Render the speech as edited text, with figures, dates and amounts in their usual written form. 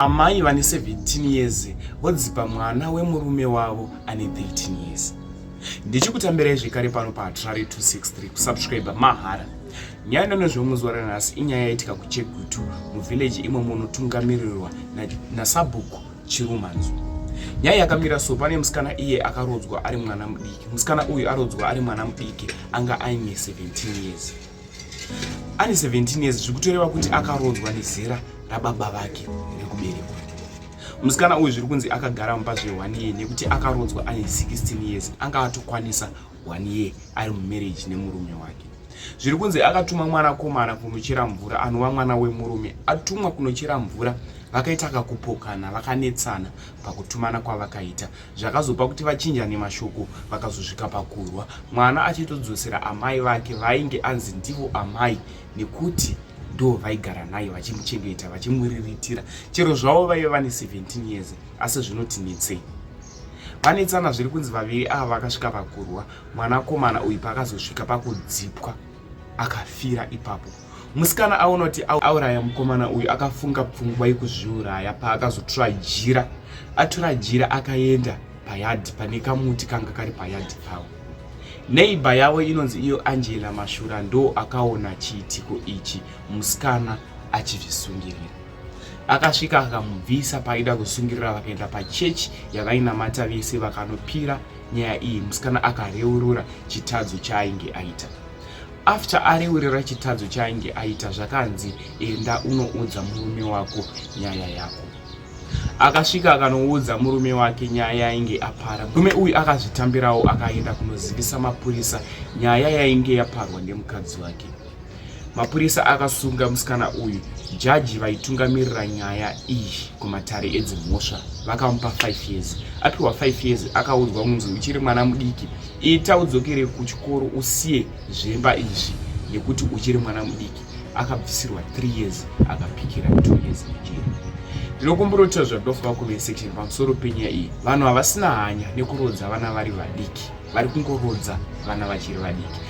Amai vane 17 years vodzipa mwana wemurume wavo ane 13 years. Ndichikutambirai zvekare pano paHatirari 263 kusubscribe mahara. Nyaya ndonezvemuzuva ranhasi inyaya yaitika kuChegutu muvillage imo munotungamirirwa nasabhuku Chirumanzu. Nyaya yakamira so, pane musikana iye akarodzwa ari mwana mudiki. Musikana uyu arodzwa ari mwana mudiki anga aine 17 years. Ane 17 years zvikutoreva kuti akarodzwa nezera rababa vake rekuberekwa. Musikana uyu zviri kunzi akagara mumba zve 1 year nekuti akarodzwa ane 16 years, anga atokwanisa 1 year ari mumarriage nemurume wake. Zviri kunzi akatuma mwanakomana kunochera mvura, anova mwana wemurume. Atumwa kunochera mvura, vakaita kakupokana, vakanetsana pakutumana kwavakaita, zvakazopa kuti vachinjane mashoko, vakazosvika pakurwa, mwana achitodzosera amai vake vainge anzi ndivo amai nekuti ndo vaigara naye vachimuchengeta, vachimuriritira, chero zvavo vaive vane 17 years. Asi zvinotinetsei, vanetsana. Zviri kunzi vaviri ava vakasvika pakurwa. Mwanakomana uyu paakazosvika pakudzipwa, akafira ipapo. Musikana aona kuti auraya mukomana uyu, akafunga pfungwa yekuzviuraya. Paakazotora jira, atora jira, akaenda payadhi pane kamuti kanga kari payadhi pavo. Neighbour yavo inonzi iyo Angela Mashura ndo akaona chiitiko ichi, musikana achizvisungirira. Akasvika akamubvisa paida kusungirira, vakaenda pachechi yavainamata vese, vakanopira nyaya iyi. Musikana akareurura chitadzo chaainge aita. After areurira chitadzo chaainge aita, zvakanzi, "Enda unoudza murume wako nyaya yako." Akasvika akanoudza murume wake nyaya yainge apara. Murume uyu akazvitambirawo, akaenda kunozivisa mapurisa nyaya yainge yaparwa nemukadzi wake. Mapurisa akasunga musikana uyu. Jaji vaitungamirira nyaya iyi kumatare edzimhosva vakamupa 5 years. Apiwa 5 years, akaudzwa kunzi, "Uchiri mwana mudiki, ita udzokere kuchikoro, usiye zvemba izvi nekuti uchiri mwana mudiki." Akabvisirwa 3 years, akapikira 2 years mujeri. Ndinokumbira kuti zvadofa comment section pamusoro penyaya iyi. Vanhu havasina hanya nekurodza vana vari vadiki, vari kungorodza vana vachiri vadiki.